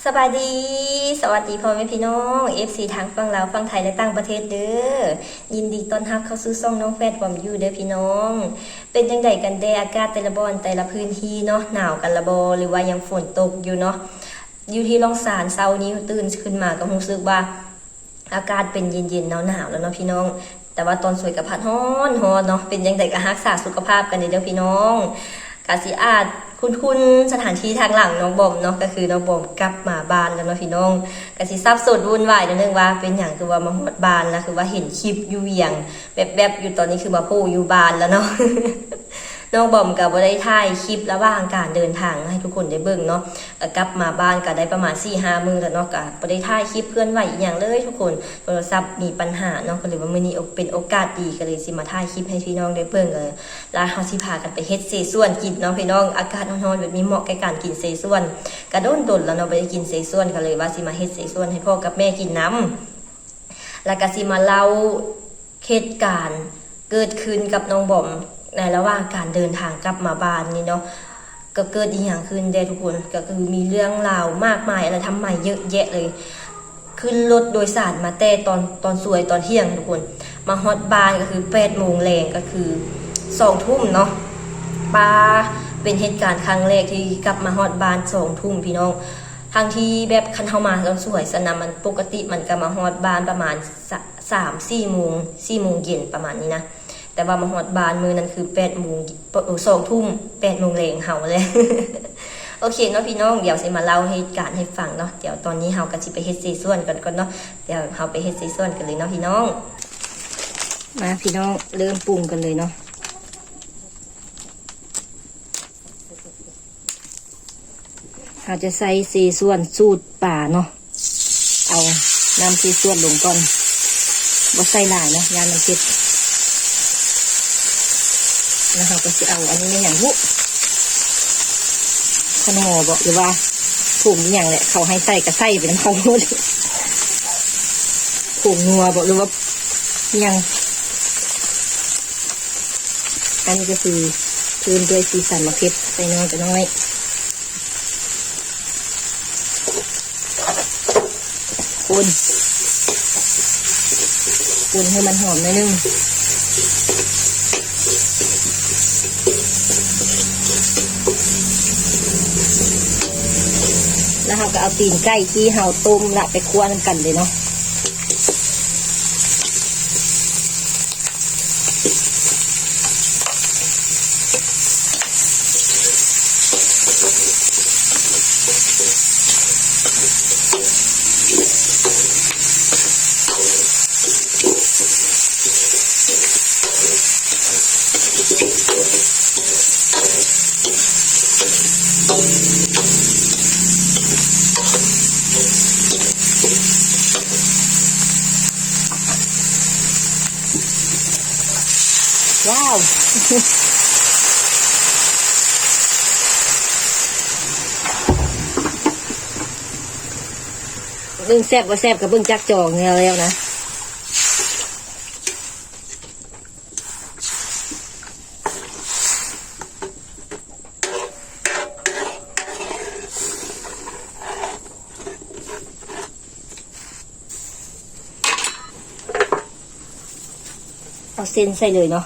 ສະບາຍດີ ສະຫວັດດີພໍ່ແມ່ພີ່ນ້ອງ ເອັຟຊີ ທັງຝັ່ງລາວ ຝັ່ງໄທ ແລະ ຕ່າງປະເທດເດີ້. ຍິນດີຕ້ອນຮັບເຂົ້າສູ່ຊ່ອງນ້ອງແຟດບອມຢູ່ເດີ້ພີ່ນ້ອງ. ເປັນຈັ່ງໃດກັນແດ່ ອາກາດແຕ່ລະບ່ອນ ແຕ່ລະພື້ນທີ່ເນາະ ໜາວກັນລະບໍ່ ຫຼືວ່າຍັງຝົນຕົກຢູ່ເນາະ? ຢູ່ທີ່ລ່ອງຊານ ເຊົ້ານີ້ຕື່ນຂຶ້ນມາກໍຮູ້ສຶກວ່າ ອາກາດເປັນເຢັນໆ ໜາວໆ ແລ້ວເນາະພີ່ນ້ອງ, ແຕ່ວ່າຕອນສວຍກໍພັດຮ້ອນໆ ເນາະ. ເປັນຈັ່ງໃດກໍຮັກສາສຸຂະພາບກັນເດີ້ພີ່ນ້ອງ. ກະຊິອາດຄຸ້ນໆ ສະຖານທີ່ທາງຫຼັງນ້ອງບອມເນາະ, ກໍຄືນ້ອງບອມກັບມາບ້ານແລ້ວເນາະພີ່ນ້ອງ. ກະຊິສັບສົນວຸ່ນວາຍໜ້ອຍໜຶ່ງວ່າເປັນຫຍັງຄືວ່າມາຮອດບ້ານ ແລ້ວຄືວ່າເຫັນຄລິບຢູ່ວຽງແວັບໆ ຢູ່, ຕອນນີ້ຄືມາໂພ້ຢູ່ບ້ານແລ້ວເນາະ. ນ້ອງບອມກໍບໍ່ໄດ້ຖ່າຍຄລິບລະຫວ່າງການເດີນທາງໃຫ້ທຸກຄົນໄດ້ເບິ່ງເນາະ, ກໍກັບມາບ້ານກໍໄດ້ປະມານສີ່ຫ້າມື້ແລ້ວເນາະ, ກໍບໍ່ໄດ້ຖ່າຍຄລິບເຄື່ອນໄຫວອີ່ຫຍັງເລີຍທຸກຄົນ. ໂທລະສັບມີປັນຫາເນາະ, ກໍເລີຍວ່າມື້ນີ້ເປັນໂອກາດດີ ກໍເລີຍຊິມາຖ່າຍຄລິບໃຫ້ພີ່ນ້ອງໄດ້ເບິ່ງ. ແລ້ວເຮົາຊິພາກັນໄປເຮັດເສສວນກິນເນາະພີ່ນ້ອງ, ອາກາດຮ້ອນໆ ແບບນີ້ເໝາະແກ່ການກິນເສສວນ. ກໍດົນໆ ແລ້ວເນາະ ບໍ່ໄດ້ກິນເສສວນ, ກໍເລີຍວ່າຊິມາເຮັດເສສວນໃຫ້ພໍ່ກັບແມ່ກິນນຳ. ແລ້ວກໍຊິມາເລົ່າ ເຫດການເກີດຂຶ້ນກັບນ້ອງບອມໃນລະຫວ່າງການເດີນທາງກັບມາບ້ານນີ້ເນາະ. ກໍເກີດອີ່ຫຍັງຂຶ້ນແດ່ທຸກຄົນ, ກໍຄືມີເລື່ອງລາວມາກມາຍອາລະທຳມາຍເຍອະແຍະເລີຍ. ຂຶ້ນລົດໂດຍສານມາແຕ່ຕອນ, ຕອນສວຍຕອນທ່ຽງທຸກຄົນ, ມາຮອດບ້ານກໍຄືແປດໂມງແລງ, ກໍຄືສອງທຸ່ມເນາະ. ປາ ເປັນເຫດການຄັ້ງແລກທີ່ກັບມາຮອດບ້ານສອງທຸ່ມພີ່ນ້ອງ, ທັງທີ່ແບບຄັນເຮົາມາຕອນສວຍຊັ້ນນະ, ມັນ ປົກກະຕິມັນກໍມາຮອດບ້ານປະມານ ສາມສີ່ໂມງ ສີ່ໂມງເຢັນປະມານນີ້ນະ, ແຕ່ວ່າມາຮອດບ້ານມື້ນັ້ນຄືແປດໂມງ ເອີ່ ສອງທຸ່ມ ແປດໂມງແລງເຮົາແຫຼະ. ໂອເຄເນາະພີ່ນ້ອງ, ດຽວຊິມາເລົ່າເຫດການໃຫ້ຟັງເນາະ. ດຽວຕອນນີ້ເຮົາກໍຊິໄປເຮັດເສສວນກັນກ່ອນເນາະ, ດຽວເຮົາໄປເຮັດເສສວນກັນເລີຍເນາະພີ່ນ້ອງ. ມາພີ່ນ້ອງ ເລີ່ມປຸງກັນເລີຍເນາະ. ເຮົາຈະໃສ່ເສສວນສູດປາເນາະ, ເອົານ້ຳເສສວນລົງກ່ອນ, ບໍ່ໃສ່ຫຼາຍເນາະ ຢ້ານມັນເຜັດ. ແລ້ວເຮົາກໍຊິເອົາ ອັນນີ້ແມ່ນຫຍັງບຸ ຂະໜໍ່ບໍ ຫຼືວ່າຜົງອີ່ຫຍັງແຫຼະ, ເຂົາໃຫ້ໃສ່ກໍໃສ່ໄປນຳເຂົາໂລດ. ຜົງນົວບໍ ຫຼືວ່າອີ່ຫຍັງ? ອັນນີ້ກໍຄືເພີ່ມດ້ວຍສີສັນ ໝາກເຜັດໃສ່ນ້ອຍກໍນ້ອຍ. ຄົນ ຄົນໃຫ້ມັນຫອມໜ້ອຍໜຶ່ງ. ແລ້ວເຮົາກໍເອົາຕີນໄກ່ທີ່ເຮົາຕົ້ມລະໄປຂົ້ວນຳກັນເລີຍເນາະ. ວ້າວ ເບິ່ງແຊບບໍ່ແຊບກໍເບິ່ງຈາກຈອນີ້ແລ້ວນະ. ເອົາເສັ້ນໃສ່ເລີຍເນາະ.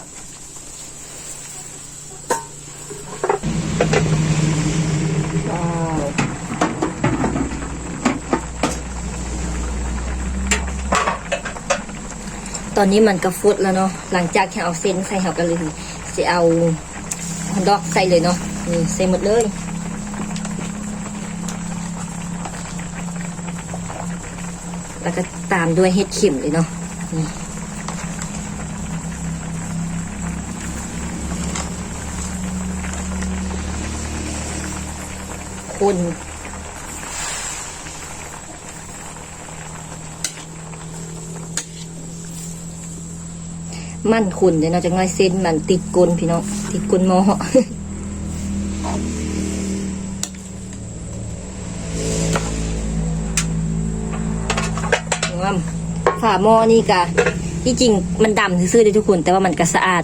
ວ້າວ ຕອນນີ້ມັນກໍຟົດແລ້ວເນາະ, ຫຼັງຈາກທີ່ເອົາເສັ້ນໃສ່ ເຮົາກໍເລີຍຊິເອົາຮອດດອກໃສ່ເລີຍເນາະ. ນີ້ ໃສ່ໝົດເລີຍ. ແລ້ວກໍຕາມດ້ວຍເຫັດເຂັມເລີຍເນາະ. ນີ້ ຄົນ ໝັ່ນຄົນເດີ້ເນາະ, ຈັກໜ້ອຍເສັ້ນມັນຕິດກົ້ນພີ່ນ້ອງ, ຕິດກົ້ນໝໍ້. ງາມ. ຝາໝໍ້ນີ້ກະ ທີ່ຈິງມັນດຳຊື່ໆເດ້ທຸກຄົນ, ແຕ່ວ່າມັນກະສະອາດ.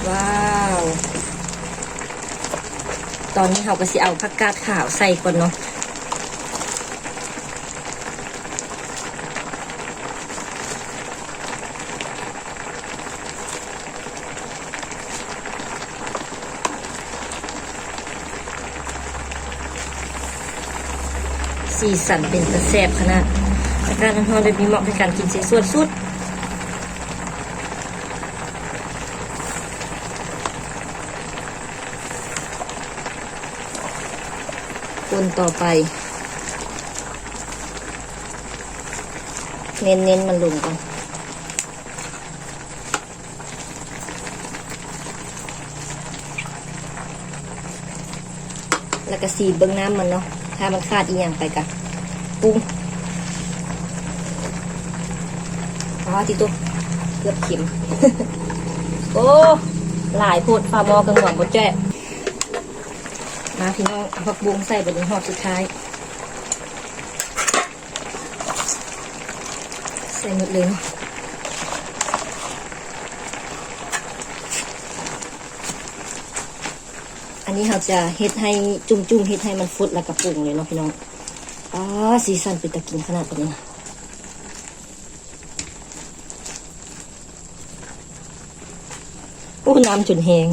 ວ້າວ. ຕອນນີ້ເຮົາກໍຊິເອົາຜັກກາດຂາວໃສ່ກ່ອນເນາະ, ສີສັນເປັນຕາແຊບຂະໜາດ. ອາກາດຮ້ອນໆແບບນີ້ເໝາະແກ່ການກິນເສສວນສຸດ. ຄົນຕໍ່ໄປ ເນັ້ນໆມັນລົງກ່ອນ. ແລ້ວກະສີເບິ່ງນ້ຳມັນເນາະ ຖ້າມັນຂາດອີ່ຫຍັງໄປກະປຸງ. ອໍ ຕິໂຕ ເກືອບເຂັມ. ໂອ້ ຫຼາຍໂພດ ຝາໝໍ້ກະງວມບໍ່ແຈ້. ມາພີ່ນ້ອງ ເອົາຜັກບຸ້ງໃສ່ບາດນີ້ ຮອບສຸດທ້າຍ. ໃສ່ໝົດເລີຍເນາະ. ອັນນີ້ເຮົາຈະເຮັດໃຫ້ຈຸ່ມໆ ເຮັດໃຫ້ມັນຟົດ ແລ້ວກະປຸງເລີຍເນາະພີ່ນ້ອງ. ອາ ສີສັນເປັນຕາກິນຂະໜາດບາດນີ້ນະ. ໂອ້ ນ້ຳຈົນແຫ້ງ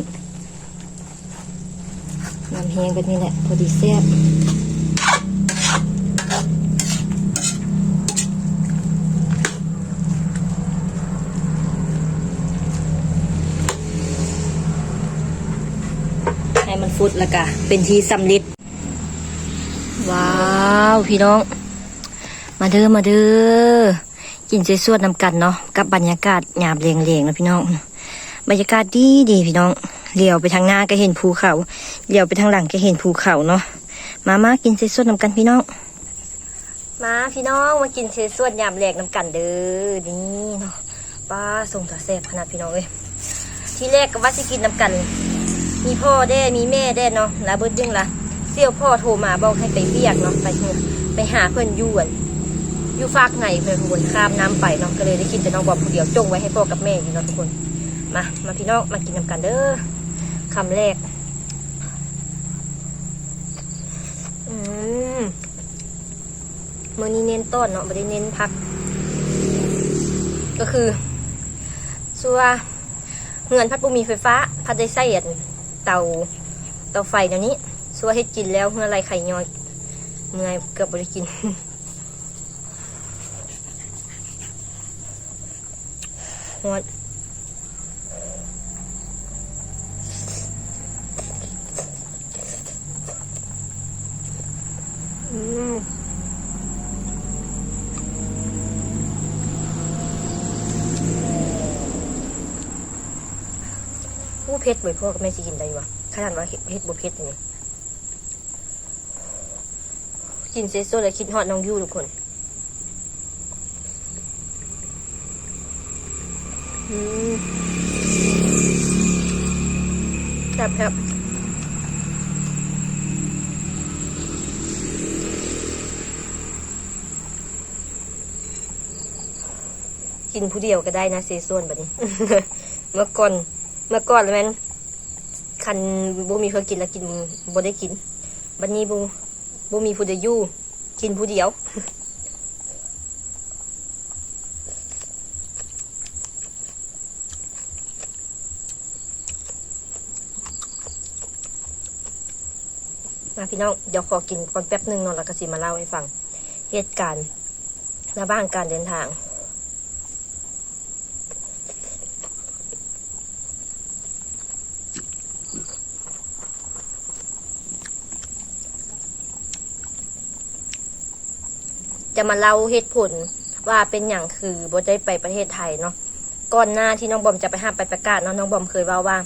ນ້ຳແຫ້ງແບບນີ້ແຫຼະ ພໍດີແຊບ. ໃຫ້ມັນຟົດ ແລ້ວກະເປັນທີ່ສຳເລັດ. ວ້າວ ພີ່ນ້ອງ ມາເດີ ມາເດີ. ກິນເສສວນນຳກັນເນາະ ກັບບັນຍາກາດຍາມແລງໆເນາະພີ່ນ້ອງ. ບັນຍາກາດດີໆ ພີ່ນ້ອງ ຫຼຽວໄປທາງໜ້າກະເຫັນພູເຂົາ ຫຼຽວໄປທາງຫຼັງກະເຫັນພູເຂົາເນາະ. ມາ ມາກິນເສສວນນຳກັນພີ່ນ້ອງ. ມາພີ່ນ້ອງ ມາກິນເສສວນຍາມແລງນຳກັນເດີ. ນີ້ເນາະ ປ້າ ຊົງຕາແຊບຂະໜາດພີ່ນ້ອງເອີຍ. ທີແລກກະວ່າຊິກິນນຳກັນ ມີພໍ່ແດ່ ມີແມ່ແດ່ເນາະ ລະເບີດດຶງລະ ສ່ຽວພໍ່ໂທມາບອກໃຫ້ໄປວຽກເນາະ ໄປເຮືອນ ໄປຫາເພິ່ນຢູ່ອັນ ຢູ່ຟາກໃນເພິ່ນ ຄົນຂ້າມນ້ຳໄປເນາະ ກະເລີຍໄດ້ກິນແຕ່ນ້ອງບອມຜູ້ດຽວ ຈົ່ງໄວ້ໃຫ້ພໍ່ກັບແມ່ຢູ່ເນາະທຸກຄົນ. ມາ ມາພີ່ນ້ອງ ມາກິນນຳກັນເດີ ຄຳແລກ. ອືມ ມື້ນີ້ເນັ້ນຕອນເນາະ ບໍ່ໄດ້ເນັ້ນຜັກ ກະຄືຊົ່ວ ເຮືອນພັດບໍ່ມີໄຟຟ້າ ພັດໄດ້ໃຊ້ອັນເຕົາ ເຕົາໄຟແນວນີ້ ຊົ່ວເຮັດກິນແລ້ວເຫື່ອໄຫຼໄຄຍ້ອຍ ເມື່ອຍເກືອບບໍ່ໄດ້ກິນ. ຮອດ ອືມ ໂອ້ ເຜັດເວີຍ ພໍ່ກັບແມ່ຊິກິນໄດ້ວະ ຂະໜາດວ່າເຮັດ ເຮັດບໍ່ເຜັດນີ້. ກິນເສດໆ ແລ້ວຄິດຮອດນ້ອງຢູ່ທຸກຄົນ. ອືມ ແຊບໆ ກິນຜູ້ດຽວກະໄດ້ນະ ເສສວນບາດນີ້. ເມື່ອກ່ອນ ເມື່ອກ່ອນລະແມ່ນ ຄັນບໍ່ມີເພື່ອນກິນລະກິນ ບໍ່ໄດ້ກິນ. ບາດນີ້ບໍ່ ບໍ່ມີຜູ້ໃດຢູ່ ກິນຜູ້ດຽວ. ມາພີ່ນ້ອງ ດຽວຂໍກິນກ່ອນແປັບໜຶ່ງເນາະ ລະກະຊິມາເລົ່າໃຫ້ຟັງ ເຫດການລະຫວ່າງການເດີນທາງ. ຈະມາເລົ່າເຫດຜົນວ່າເປັນຫຍັງຄືບໍ່ໄດ້ໄປປະເທດໄທເນາະ. ກ່ອນໜ້າທີ່ນ້ອງບອມຈະໄປຮັບໃບປະກາດເນາະ ນ້ອງບອມເຄີຍເວົ້າວ່າ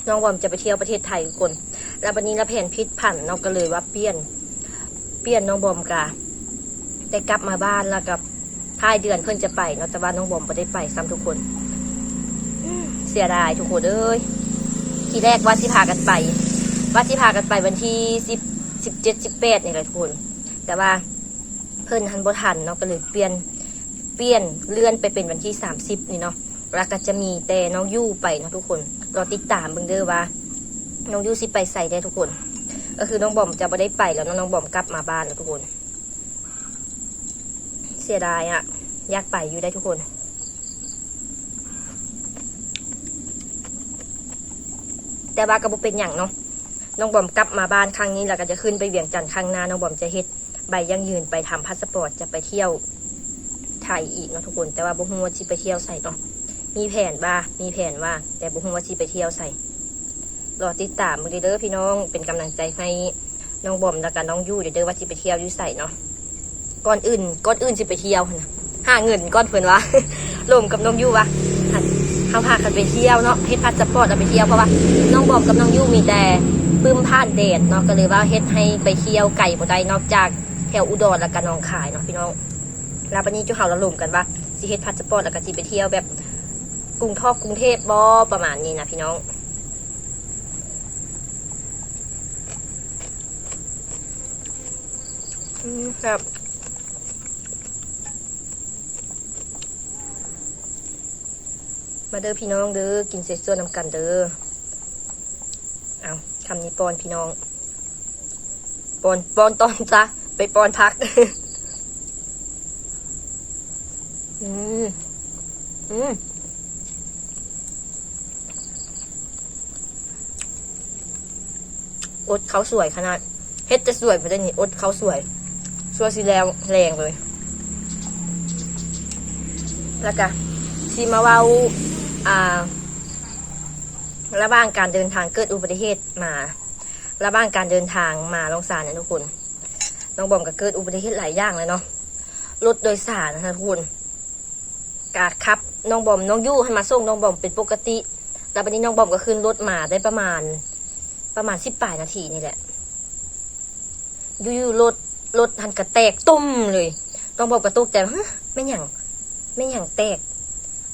ນ້ອງບອມຈະໄປທ່ຽວປະເທດໄທທຸກຄົນ ແລ້ວບາດນີ້ລະແຜນຜິດຜັນເນາະ ກະເລີຍວ່າປ່ຽນ ປ່ຽນ ນ້ອງບອມກະໄດ້ກັບມາບ້ານ ແລ້ວກະທ້າຍເດືອນເພິ່ນຈະໄປເນາະ ແຕ່ວ່ານ້ອງບອມບໍ່ໄດ້ໄປຊ້ຳທຸກຄົນ. ເສຍດາຍທຸກຄົນເອີຍ ທີແລກວ່າຊິພາກັນໄປ ວ່າຊິພາກັນໄປວັນທີສິບ ສິບເຈັດ ສິບແປດນີ້ແຫຼະທຸກຄົນ ແຕ່ວ່າເພິ່ນຫັ້ນບໍ່ທັນເນາະ ກະເລີຍປ່ຽນ ປ່ຽນ ເລື່ອນໄປເປັນວັນທີສາມສິບນີ້ເນາະ. ແລ້ວກະຈະມີແຕ່ນ້ອງຢູ່ໄປເນາະທຸກຄົນ ລໍຕິດຕາມເບິ່ງເດີວ່ານ້ອງຢູ່ຊິໄປໃສແດ່ທຸກຄົນ. ກະຄືນ້ອງບອມຈະບໍ່ໄດ້ໄປແລ້ວເນາະ ນ້ອງບອມກັບມາບ້ານແລ້ວທຸກຄົນ. ເສຍດາຍອະ ຢາກໄປຢູ່ໄດ໋ທຸກຄົນ ແຕ່ວ່າກະບໍ່ເປັນຫຍັງເນາະ. ນ້ອງບອມກັບມາບ້ານຄັ້ງນີ້ ແລ້ວກະຈະຂຶ້ນໄປວຽງຈັນ ຄັ້ງໜ້ານ້ອງບອມຈະເຮັດ ໃບຢັ້ງຢືນ ໄປທຳພາສະປອດ ຈະໄປທ່ຽວໄທອີກເນາະທຸກຄົນ, ແຕ່ວ່າບໍ່ຮູ້ວ່າຊິໄປທ່ຽວໃສເນາະ. ມີແຜນວ່າ ມີແຜນວ່າ ແຕ່ບໍ່ຮູ້ວ່າຊິໄປທ່ຽວໃສ. ລໍຕິດຕາມເບິ່ງເດີພີ່ນ້ອງ, ເປັນກຳລັງໃຈໃຫ້ນ້ອງບອມ ແລ້ວກະນ້ອງຢູ່ເດີ ວ່າຊິໄປທ່ຽວຢູ່ໃສເນາະ. ກ່ອນອື່ນ ກ່ອນອື່ນຊິໄປທ່ຽວຫັ້ນນະ ຫາເງິນກ່ອນເພິ່ນວ່າ ລົມກັບນ້ອງຢູ່ວ່າ ເຮົາພາກັນໄປທ່ຽວເນາະ, ເຮັດພາສະປອດແລ້ວໄປທ່ຽວ, ເພາະວ່ານ້ອງບອມກັບນ້ອງຢູ່ມີແຕ່ປຶ້ມຜ່ານແດນເນາະ, ກໍເລີຍວ່າເຮັດໃຫ້ໄປທ່ຽວໄກບໍ່ໄດ້ ນອກຈາກແຖວອຸດອນ ແລ້ວກະໜອງຄາຍເນາະພີ່ນ້ອງ. ແລ້ວບັດນີ້ຈຸເຮົາລະລົມກັນວ່າ ຊິເຮັດພາສະປອດ ແລ້ວກະຊິໄປທ່ຽວແບບກຸງທອກກຸງເທບບໍ່ ປະມານນີ້ນະພີ່ນ້ອງ. ອືມ ແຊບ. ມາເດີພີ່ນ້ອງເດີ ກິນເຊັດສ່ວນນຳກັນເດີ. ເອົາ ຄຳນີ້ປ້ອນພີ່ນ້ອງ ປ້ອນ ປ້ອນຕອນຊະ ໄປປ້ອນຜັກ. ອືມ ອືມ. ອົດເຂົ້າສວຍຂະໜາດ ເຮັດແຕ່ສວຍບໍ່ໄດ້ນີ້ ອົດເຂົ້າສວຍ ຊົ່ວຊິແລ້ວແລງເລີຍ. ແລ້ວກະຊິມາເວົ້າ ອ່າ ລະຫວ່າງການເດີນທາງ ເກີດອຸບັດຕິເຫດມາ ລະຫວ່າງການເດີນທາງມາລ້ອງຊານນະທຸກຄົນ, ນ້ອງບອມກະເກີດອຸບັດຕິເຫດຫຼາຍຢ່າງແລ້ວເນາະ. ລົດໂດຍສານນະທຸກຄົນ ກະຂັບນ້ອງບອມ ນ້ອງຢູ່ຫັ້ນມາສົ່ງນ້ອງບອມເປັນປົກກະຕິ. ແລ້ວບັດນີ້ນ້ອງບອມກໍຂຶ້ນລົດມາໄດ້ປະມານ ປະມານສິບປາຍນາທີນີ້ແຫຼະ, ຢູ່ໆລົດ ລົດຫັ້ນກະແຕກຕຸ້ມເລີຍ. ນ້ອງບອມກໍຕົກໃຈວ່າ ຮະ ແມ່ນຫຍັງ ແມ່ນຫຍັງແຕກ?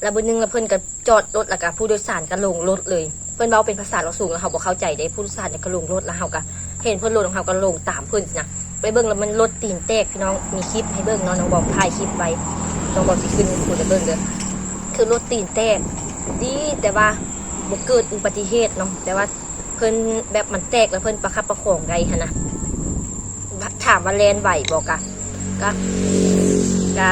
ແລ້ວບຶດໜຶ່ງ ແລ້ວເພິ່ນກໍຈອດລົດ ແລ້ວກໍຜູ້ໂດຍສານກໍລົງລົດເລີຍ. ເພິ່ນເວົ້າເປັນພາສາລາວສູງ ແລ້ວເຮົາບໍ່ເຂົ້າໃຈເດ້. ຜູ້ໂດຍສານກໍລົງລົດ ແລ້ວເຮົາກໍເຫັນເພິ່ນລົງ ເຮົາກໍລົງຕາມເພິ່ນຊີ້ນະ. ໄປເບິ່ງແລ້ວມັນລົດຕີນແຕກພີ່ນ້ອງ, ມີຄລິບໃຫ້ເບິ່ງເນາະ, ນ້ອງບອມຖ່າຍຄລິບໄວ້ ນ້ອງບອມຊິຂຶ້ນໃຫ້ທຸກຄົນໄດ້ເບິ່ງເດີ. ຄືລົດຕີນແຕກ ດີແຕ່ວ່າບໍ່ເກີດອຸບັດຕິເຫດເນາະ, ແຕ່ວ່າເພິ່ນແບບມັນແຕກແລ້ວເພິ່ນປະຄັບປະຄອງໄດ້ຫັ້ນນະ. ຖາມວ່າແລ່ນໄຫວບໍ່? ກະ ກະ ກະ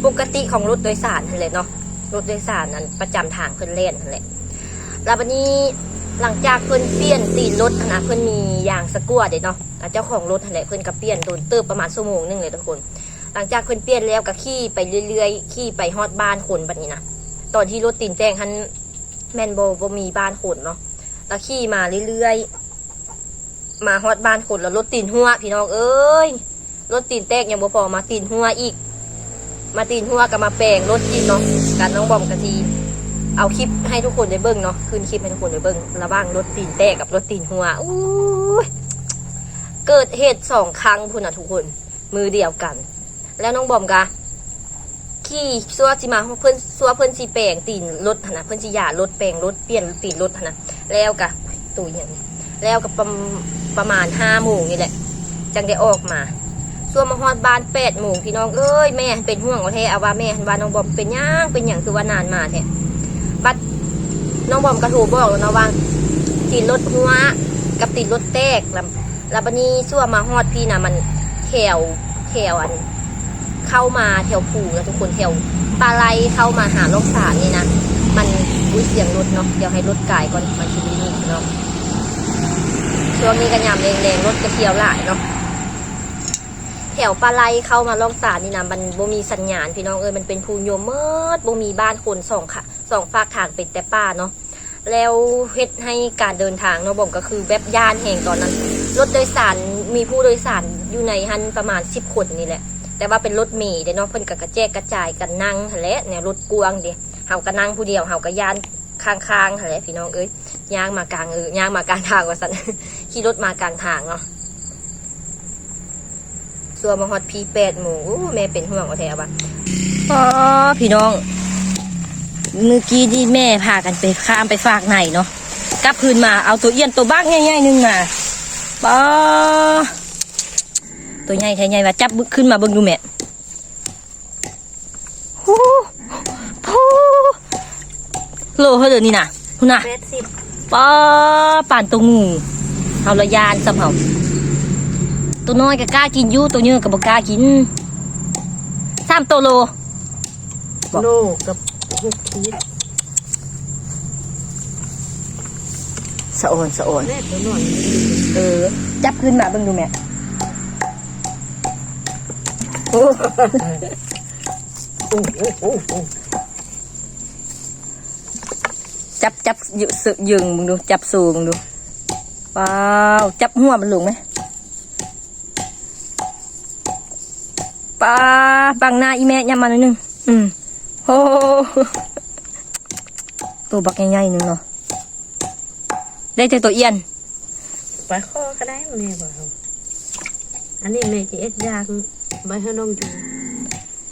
ປົກກະຕິຂອງລົດໂດຍສານຫັ້ນແຫຼະເນາະ, ລົດໂດຍສານອັນປະຈຳທາງເພິ່ນແລ່ນຫັ້ນແຫຼະ. ແລ້ວບັດນີ້ ຫຼັງຈາກເພິ່ນປ່ຽນຕີນລົດຫັ້ນນະ, ເພິ່ນມີຢາງສະກົວເດ້ເນາະ, ອາ ເຈົ້າຂອງລົດຫັ້ນແຫຼະ ເພິ່ນກະປ່ຽນໂດນເຕີບ ປະມານຊົ່ວໂມງໜຶ່ງແຫຼະທຸກຄົນ. ຫຼັງຈາກເພິ່ນປ່ຽນແລ້ວກະຂີ່ໄປເລື້ອຍໆ, ຂີ່ໄປຮອດບ້ານຄົນບັດນີ້ນະ. ຕອນທີ່ລົດຕີນແຕກຫັ້ນແມ່ນບໍ່ ບໍ່ມີບ້ານຄົນເນາະ, ລະຂີ່ມາເລື້ອຍໆ ມາຮອດບ້ານຄົນ ລະລົດຕີນຮົ່ວ ພີ່ນ້ອງເອີຍ. ລົດຕີນແຕກຍັງບໍ່ພໍ ມາຕີນຮົ່ວອີກ, ມາຕີນຮົ່ວກໍມາແປງລົດອີກເນາະ. ກະນ້ອງບອມກະຊິເອົາຄລິບໃຫ້ທຸກຄົນໄດ້ເບິ່ງເນາະ, ຂຶ້ນຄລິບໃຫ້ທຸກຄົນໄດ້ເບິ່ງ ລະຫວ່າງລົດຕີນແຕກກັບລົດຕີນຮົ່ວ. ໂອ້ຍ ເກີດເຫດສອງຄັ້ງພຸ້ນນະທຸກຄົນ ມື້ດຽວກັນ. ແລ້ວນ້ອງບອມກະຂີ່ຊົ່ວຊິມາ ເພິ່ນ ຊົ່ວເພິ່ນຊິແປງຕີນລົດຫັ້ນນະ, ເພິ່ນຊິຢາລົດ ແປງລົດ ປ່ຽນຕີນລົດຫັ້ນນະ. ແລ້ວກະ ໂຕອີ່ຫຍັງນີ້ ແລ້ວກະປະ ປະມານຫ້າໂມງນີ້ແຫຼະ ຈັ່ງໄດ້ອອກມາ. ຊົ່ວມາຮອດບ້ານແປດໂມງ ພີ່ນ້ອງເອີຍ. ແມ່ຫັ້ນເປັນຫ່ວງເອົາແທ້ ເອົາວ່າແມ່ຫັ້ນວ່າ ນ້ອງບອມເປັນຫຍັງ ເປັນຫຍັງຄືວ່ານານມາແທ້. ບັດນ້ອງບອມກະໂທບອກແລ້ວເນາະວ່າ ຕີນລົດຮົ່ວກັບຕີນລົດແຕກ ລະ ລະບາດນີ້ຊົ່ວມາຮອດພີ້ນະ ມັນແຖວ ແຖວອັນ ເຂົ້າມາແຖວພູນະທຸກຄົນ ແຖວປ່າໄລ່ເຂົ້າມາຫາລ່ອງສານນີ້ນະ ມັນ ອຸ້ຍ ສຽງລົດເນາະ ດຽວໃຫ້ລົດກາຍກ່ອນ ມັນຊິບໍ່ໄດ້ຍິນເນາະ. ຊ່ວງນີ້ກໍຍາມແລງໆ ລົດກໍທ່ຽວຫຼາຍເນາະ. ແຖວປ່າໄລ່ເຂົ້າມາລ່ອງສານນີ້ນະ ມັນບໍ່ມີສັນຍານ ພີ່ນ້ອງເອີຍ ມັນເປັນພູຍົມໝົດ ບໍ່ມີບ້ານຄົນ ສອງຂະ ສອງຟາກທາງເປັນແຕ່ປ່າເນາະ. ແລ້ວເຮັດໃຫ້ການເດີນທາງເນາະ ບອມກໍຄືແບບຢ້ານແຮງຕອນນັ້ນ ລົດໂດຍສານ ມີຜູ້ໂດຍສານຢູ່ໃນຫັ້ນປະມານສິບຄົນນີ້ແຫຼະ ແຕ່ວ່າເປັນລົດເມເດ້ເນາະ ເພິ່ນກໍກະແຈກກະຈາຍກັນນັ່ງຫັ້ນແຫຼະ ແນວລົດກວ້າງເດ້ ເຮົາກໍນັ່ງຜູ້ດຽວ ເຮົາກໍຢ້ານຄ້າງໆຫັ້ນແຫຼະ ພີ່ນ້ອງເອີຍ. ຍ່າງມາກາງ ເອີ ຍ່າງມາກາງທາງວ່າຊັ້ນ ຂີ່ລົດມາກາງທາງເນາະ. ຊົ່ວມາຮອດພີ້ແປດໂມງ ໂອ້ ແມ່ເປັນຫ່ວງເອົາແທ້ວ່າ ອໍ ພີ່ນ້ອງ ມື້ກີ້ນີ້ແມ່ພາກັນໄປ ຂ້າມໄປຟາກໄນເນາະ ກັບຄືນມາເອົາໂຕອ້ຽນໂຕບັກໃຫຍ່ໆໜຶ່ງມາ ປໍ ໂຕໃຫຍ່ແທ້ໃຫຍ່ວ່າ ຈັບຂຶ້ນມາເບິ່ງດູແມ່. ໂອ້ໂຫ ໂລເທົ່າໃດນີ້ນະ ພຸ້ນນະ ແປດສິບ ປາ ປານໂຕງູ ເຮົາລະຢ້ານຊ້ຳເຮົາ ໂຕນ້ອຍກໍກ້າກິນຢູ່ ໂຕໃຫຍ່ກໍບໍ່ກ້າກິນ ສາມໂຕໂລ ໂລກັບຫົກຂີດ ສະອອນ ສະອອນ ແມ່ໂຕນ້ອຍ ເອີ ຈັບຂຶ້ນມາເບິ່ງດູແມ່. ໂອ້ ຈັບ ຈັບ ເຢີງເບິ່ງດູ ຈັບໂຊເບິ່ງດູ. ວ້າວ ຈັບຫົວມັນລົງໄໝ. ປ້າ ບັງໜ້າອີ່ແມ່ ຫຍັບມາໜ້ອຍໜຶ່ງ. ອືມ ໂອ້ ໂຕບັກໃຫຍ່ໆໜຶ່ງເນາະ. ໄດ້ແຕ່ໂຕອຽນ ປາຄໍກໍໄດ້ ແມ່ບໍ່ເອົາ. ອັນນີ້ແມ່ຈະເຮັດຢ່າງໄວ້ໃຫ້ນ້ອງຢູ່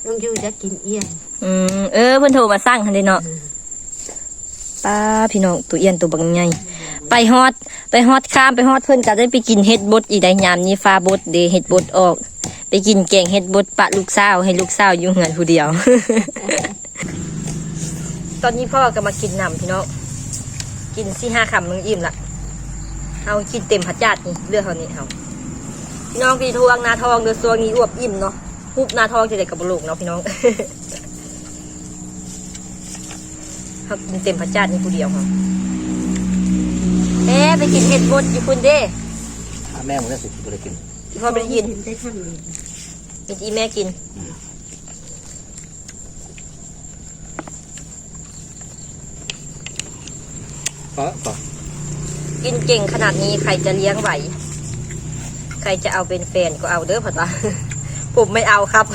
ນ້ອງຢູ່ຢາກກິນອຽນ. ອືມ ເອີ ເພິ່ນໂທມາສັ່ງຫັ້ນເດ້ເນາະ. ອືມ ປ້າ ພີ່ນ້ອງ ໂຕອຽນໂຕບັກໃຫຍ່. ໄປຮອດ ໄປຮອດຂ້າມ ໄປຮອດເພິ່ນກໍໄດ້ໄປກິນເຫັດບົດອີກໄດ໋. ຍາມນີ້ຟ້າບົດເດ້ ເຫັດບົດອອກ ໄປກິນແກງເຫັດບົດປະລູກສາວ ໃຫ້ລູກສາວຢູ່ເຮືອນຜູ້ດຽວ. ຕອນນີ້ພໍ່ກໍມາກິນນຳ ພີ່ນ້ອງ ກິນສີ່ຫ້າຄຳ ມັນອີ່ມລະ. ເຮົາກິນເຕັມພະຈາດນີ້ ເຫຼືອເທົ່ານີ້ເຮົາ. ພີ່ນ້ອງທີ່ທວງໜ້າທ້ອງເດີ ຊ່ວງນີ້ອວບອີ່ມເນາະ ຮູບໜ້າທ້ອງທີ່ໃດກໍບໍ່ລົງເນາະ ພີ່ນ້ອງ. ເຮົາກິນເຕັມພະຈາດນີ້ຜູ້ດຽວເຮົາ. ເອີ ໄປກິນເຫັດບົດຢູ່ພຸ້ນເດ້. ຖ້າແມ່ບໍ່ໄດ້ ຊິບໍ່ໄດ້ກິນ ພໍ່ບໍ່ໄດ້ກິນ ກິນໄດ້ຄຳດຽວ ມີແຕ່ອີ່ແມ່ກິນ. ອືມ ພໍ ພໍ ກິນເກັ່ງຂະໜາດນີ້ ໃຄຈະລ້ຽງໄຫວ? ໃຄຈະເອົາເປັນແຟນກໍເອົາເດີ ເພິ່ນວ່າ ຜົມໄມ່ເອົາຄັບ.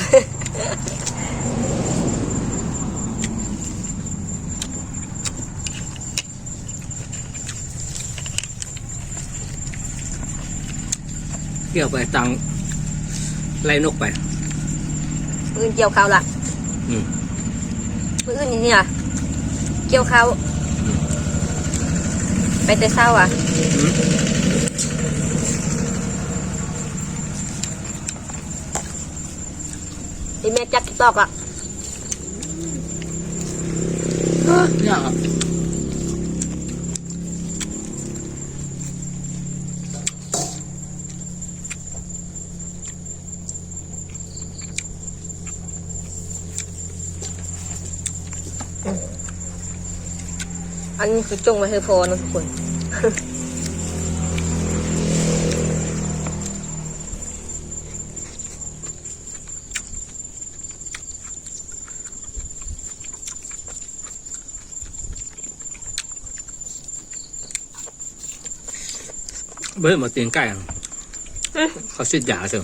ກ່ຽວໄປຕັງໄລ່ນົກໄປ. ມື້ອື່ນກ່ຽວເຂົ້າລະ. ອືມ ມື້ອື່ນນີ້ລະກ່ຽວເຂົ້າ. ອືມ ໄປແຕ່ເຊົ້າອະ. ອືມ ອີ່ແມ່ຈັກຕອກອະ. ເອີ ຍາກອະ. ອັນນີ້ຄືຈົ່ງໄວ້ໃຫ້ພໍ່ເນາະທຸກຄົນ. ບໍ່ເຫັນບໍ່ຕີນໄກ່ ເຂົາສີດຢາເຊີ.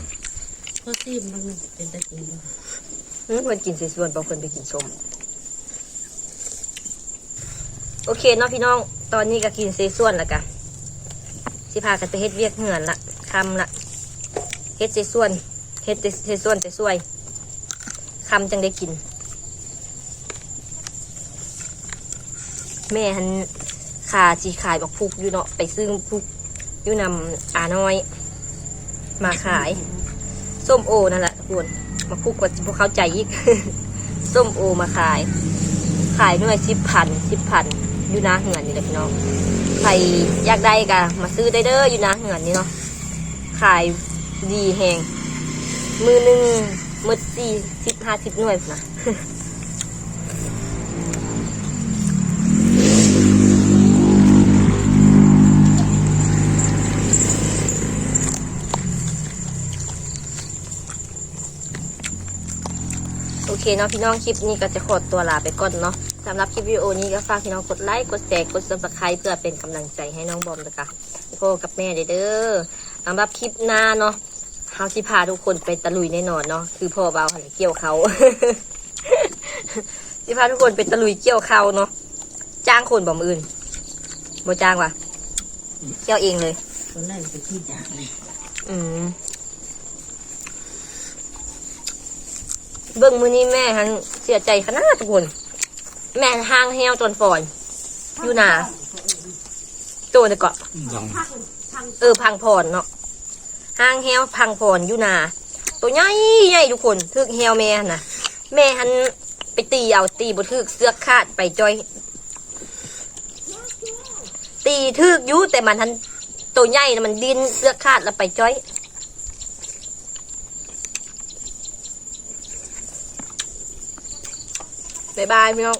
ເຂົາຊີມເບິ່ງ ເປັນຕາກິນບໍ່? ເພິ່ນກິນເສສວນ ເພິ່ນໄປກິນສົ້ມ. ໂອເຄເນາະພີ່ນ້ອງ ຕອນນີ້ກໍກິນເສສວນແລ້ວກະ ຊິພາກັນໄປເຮັດວຽກເຮືອນລະ ຄ່ຳລະ. ເຮັດເສສວນ ເຮັດແຕ່ເສສວນແຕ່ຊ່ວຍ ຄ່ຳຈັ່ງໄດ້ກິນ. ແມ່ຫັ້ນ ຂາ ຊິຂາຍບັກພຸກຢູ່ເນາະ ໄປຊື້ບັກພຸກຢູ່ນຳອານ້ອຍ ມາຂາຍ. ສົ້ມໂອນັ້ນລະທຸກຄົນ ມາຄຸກວ່າຊິບໍ່ເຂົ້າໃຈອີກ. ສົ້ມໂອມາຂາຍ ຂາຍໜ່ວຍສິບພັນ ສິບພັນ ຢູ່ໜ້າເຮືອນນີ້ແຫຼະພີ່ນ້ອງ. ໃຜຢາກໄດ້ກະມາຊື້ໄດ້ເດີ ຢູ່ໜ້າເຮືອນນີ້ເນາະ ຂາຍດີແຮງ ມື້ໜຶ່ງໝົດສີ່ສິບ ຫ້າສິບໜ່ວຍພຸ້ນນະ. ໂອເຄເນາະພີ່ນ້ອງ ຄລິບນີ້ກໍຈະຂໍຕົວລາໄປກ່ອນເນາະ. ສຳລັບຄລິບວິດີໂອນີ້ກໍຝາກພີ່ນ້ອງກົດໄລ ກົດແຊ ກົດ Subscribe ເພື່ອເປັນກຳລັງໃຈໃຫ້ນ້ອງບອມ ແລ້ວກະພໍ່ກັບແມ່ເດີ. ສຳລັບຄລິບໜ້າເນາະ ເຮົາຊິພາທຸກຄົນໄປຕະລຸຍແນ່ນອນເນາະ ຄືພໍ່ເວົ້າຫັ້ນແຫຼະ ກ່ຽວເຂົ້າ. ຊິພາທຸກຄົນໄປຕະລຸຍກ່ຽວເຂົ້າເນາະ. ຈ້າງຄົນບໍ່ມື້ອື່ນ? ບໍ່ຈ້າງຫວາ? ກ່ຽວເອງເລີຍ. ຕອນແລກໄປກຣີດຢາງເລີຍ. ອືມ ເບິ່ງມື້ນີ້ແມ່ຫັ້ນເສຍໃຈຂະໜາດທຸກຄົນ. ແມ່ຫັ້ນຫ້າງແຫ້ວຕອນຟອນຢູ່ນາ ໂຕນີ້ເກາະ ເອີ ພັງພອນເນາະ. ຫ້າງແຫ້ວພັງພອນຢູ່ນາ ໂຕໃຫຍ່ໃຫຍ່ທຸກຄົນ ຖືກແຫ້ວແມ່ຫັ້ນນະ. ແມ່ຫັ້ນໄປຕີເອົາ ຕີບໍ່ຖືກ ເຊືອກຂາດໄປຈ້ອຍ. ຕີຖືກຢູ່ ແຕ່ມັນຫັ້ນ ໂຕໃຫຍ່ນະ ມັນດີ້ນ ເຊືອກຂາດລະໄປຈ້ອຍ. ບາຍບາຍພີ່ນ້ອງ.